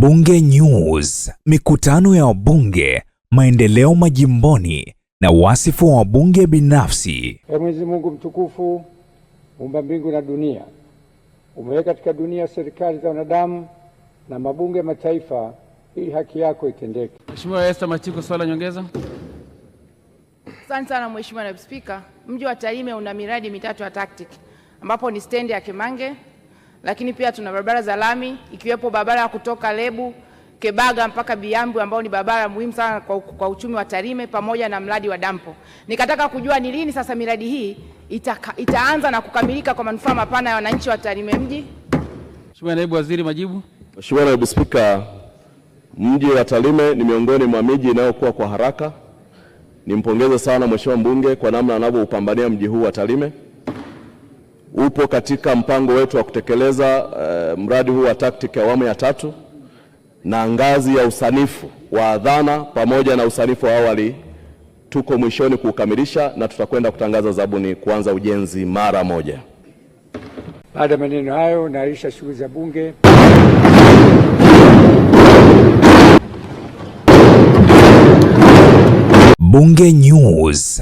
Bunge News, mikutano ya wabunge, maendeleo majimboni na wasifu wa wabunge binafsi. Ee Mwenyezi Mungu mtukufu, muumba mbingu na dunia, umeweka katika dunia serikali za wanadamu na mabunge ya mataifa ili haki yako itendeke. Mheshimiwa Esther Machiko, swali la nyongeza. Asante sana Mheshimiwa Naibu Spika. Mji wa Tarime una miradi mitatu ya TACTIC ambapo ni stendi ya Kimange, lakini pia tuna barabara za lami ikiwepo barabara ya kutoka Lebu Kebaga mpaka Biambu ambao ni barabara muhimu sana kwa uchumi wa Tarime pamoja na mradi wa dampo. Nikataka kujua ni lini sasa miradi hii itaanza na kukamilika kwa manufaa mapana ya wananchi wa Tarime mji. Mheshimiwa Naibu Waziri, majibu. Mheshimiwa Naibu Spika, mji wa Tarime ni miongoni mwa miji inayokuwa kwa haraka. Nimpongeze sana Mheshimiwa mbunge kwa namna anavyoupambania mji huu wa Tarime. Upo katika mpango wetu wa kutekeleza mradi huu wa TACTIC awamu ya tatu, na ngazi ya usanifu wa dhana pamoja na usanifu wa awali tuko mwishoni kuukamilisha, na tutakwenda kutangaza zabuni kuanza ujenzi mara moja. Baada ya maneno hayo, naahirisha shughuli za Bunge. Bunge News.